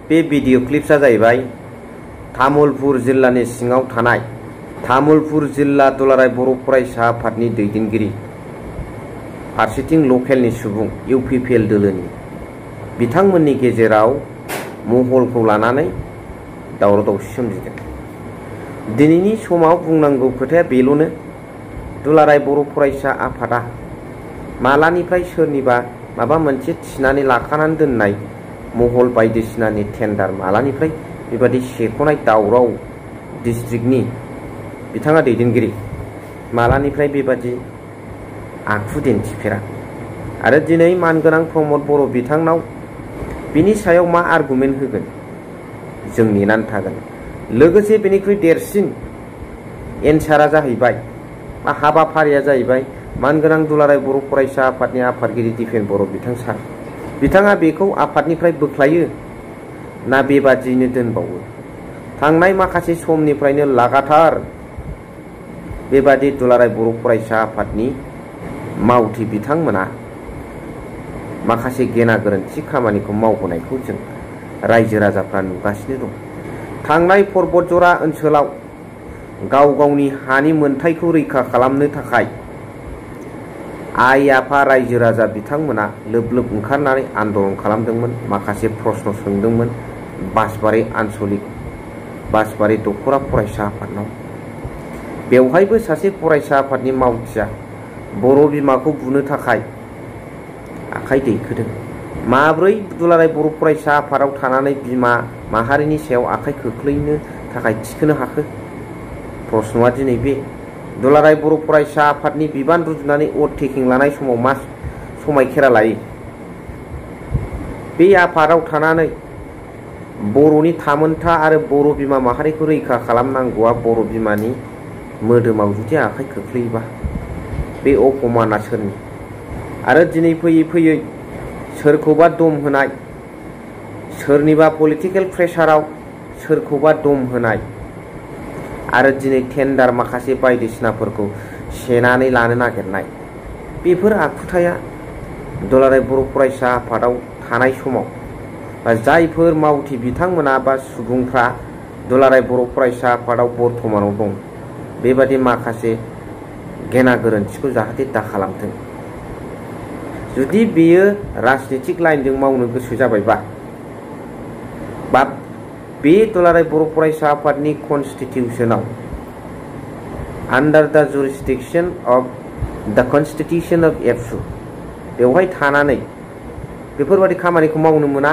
बे भिडिअ क्लिप्सआ जाहैबाय तामुलपुर जिल्लानि सिङाव थानाय तामुलपुर जिल्ला दुलाराय बर' फरायसा आफादनि दैदेनगिरि फारसेथिं लकेलनि सुबुं इउपिपिएल दोलोनि बिथांमोननि गेजेराव महलखौ लानानै दावराव दावसि सोमजिदों। दिनैनि समाव बुंनांगौ खोथाया बेल'नो दुलाराय बर' फरायसा आफादा मालानिफ्राय सोरनिबा माबा मोनसे थिनानै लाखानानै दोननाय महल बायदिसिनानि टेन्डार मालानिफ्राय बेबादि सेख'नाय दावराव डिस्ट्रिक्टनि बिथाङा दैदेनगिरि मालानिफ्राय बेबादि आखु दिन्थिफेरा आरो दिनै मानगोनां प्रमद बर' बिथांनाव बिनि सायाव मा आर्गुमेन्ट होगोन जों नेनानै थागोन। लोगोसे बेनिख्रुइ देरसिन एन्सारा जाहैबाय बा हाबाफारिया जाहैबाय मानगोनां दुलाराय बर' फरायसा आफादनि आफादगिरि दिपेन बर' बिथां सार बिथाङा बेखौ आफादनिफ्राय बोख्लायो ना बेबादियैनो दोनबावो। थांनाय माखासे समनिफ्रायनो लागातार बेबादि दुलाराय बर' फरायसा आफादनि मावथि बिथांमोना माखासे गेना गोरोन्थि खामानिखौ मावबोनायखौ जों रायजो राजाफ्रा नुगासिनो दं। थांनाय पर्बतजरा ओनसोलाव गाव गावनि हानि मोनथायखौ रैखा खालामनो थाखाय आइ आफा रायजो राजा बिथांमोना लोब लोब ओंखारनानै आन्दलन खालामदोंमोन। माखासे प्रश्न सोंदोंमोन बासबारि आन्सलिक बासबारि दख'रा फरायसा आफादनाव। बेवहायबो सासे फरायसा आफादनि मावथिया बर' बिमाखौ बुनो थाखाय आखाइ दैखोदों। माब्रै दुलाराय बर' फरायसा आफादाव थानानै बिमा माहारिनि सायाव आखाइ खोख्लैनो थाखाय थिखोनो हाखो? प्रश्नआ दिनै बे दुलाराय बर' फरायसा आफादनि बिबान रुजुनानै अभारटेकिं लानाय समाव मा समायखेरा लायो? बे आफादाव थानानै बर'नि थामोनथा आरो बर' बिमा माहारिखौ रैखा खालामनांगौआ बर' बिमानि मोदोमाव जुदि आखाइ खोख्लैयोबा बे अपमाना सोरनि? आरो दिनै फैयै फैयै सोरखौबा दम होनाय सोरनिबा पलिटिकेल प्रेसाराव सोरखौबा दम होनाय आरो दिनै टेन्डार माखासे बायदिसिनाफोरखौ सेनानै लानो नागिरनाय बेफोर आखुथाया दुलाराय बर' फरायसा आफादाव थानाय समाव बा जायफोर मावथि बिथांमोना बा सुबुंफ्रा दुलाराय बर' फरायसा आफादाव बर्तमानाव दं बेबादि माखासे गेना गोरोन्थिखौ जाहाथे दा खालामथों। जुदि बेयो राजनितिक लाइनजों मावनो गोसो जाबायबा बा बे दुलाराय बर' फरायसा आफादनि कनस्टिटिउसनाव आन्डार द जुरिसडिक्सन अफ द कनस्टिटिउसन अफ एबसु बेवहाय थानानै बेफोरबादि खामानिखौ मावनो मोना।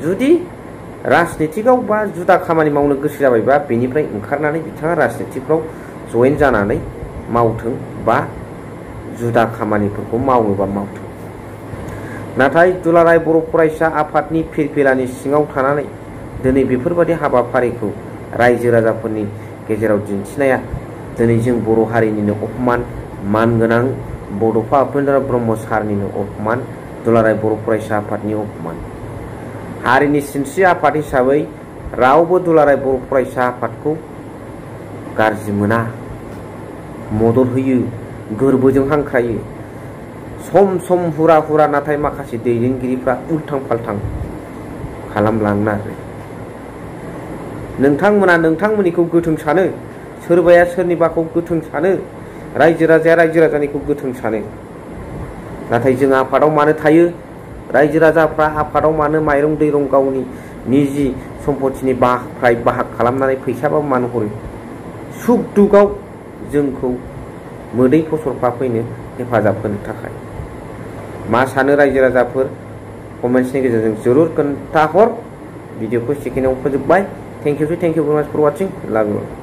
जुदि राजनितिकआव बा जुदा खामानि मावनो गोसो जाबायबा बेनिफ्राय ओंखारनानै बिथाङा राजनितिकफ्राव जयेन जानानै मावथों बा जुदा खामानिफोरखौ मावोबा मावथों। नाथाय दुलाराय बर' फरायसा आफादनि फिरफिलानि सिङाव थानानै दिनै बेफोरबादि हाबाफारिखौ रायजो राजाफोरनि गेजेराव दिन्थिनाया दिनै जों बर' हारिनिनो अपमान मानगोनां बड'फा उपेन्द्र ब्रह्म सारनिनो अपमान दुलाराय बर' फरायसा आफादनि अपमान। हारिनि सिनस्रि आफाद हिसाबै रावबो दुलाराय बर' फरायसा आफादखौ गाज्रि मोना मदद होयो गोरबोजों हांख्रायो सम सम हुरा हुरा नाथाय माखासे दैदेनगिरिफ्रा उल्थां फाल्थां खालामलांनो आरो नोंथांमोना नोंथांमोननिखौ गोथों सानो सोरबाया सोरनिबाखौ गोथों सानो रायजो राजाया रायजो राजानिखौ गोथों सानो। नाथाय जों आफादाव मानो थायो? रायजो राजाफ्रा आफादाव मानो माइरं दैरं गावनि निजि सम्पतिनि बाहाग खालामनानै फैसाबाबो मानो हरो? सुख दुखआव जोंखौ मोदै फसरफा फैनो हेफाजाब होनो थाखाय। मा सानो रायजो राजाफोर कमेन्ट्सनि गेजेरजों जरुर खोन्थाहर। भिडिअखौ सेकेन्डआव फोजोबबाय। थेंक इउ भेरि माच फर वाचिं। लाभ इउ।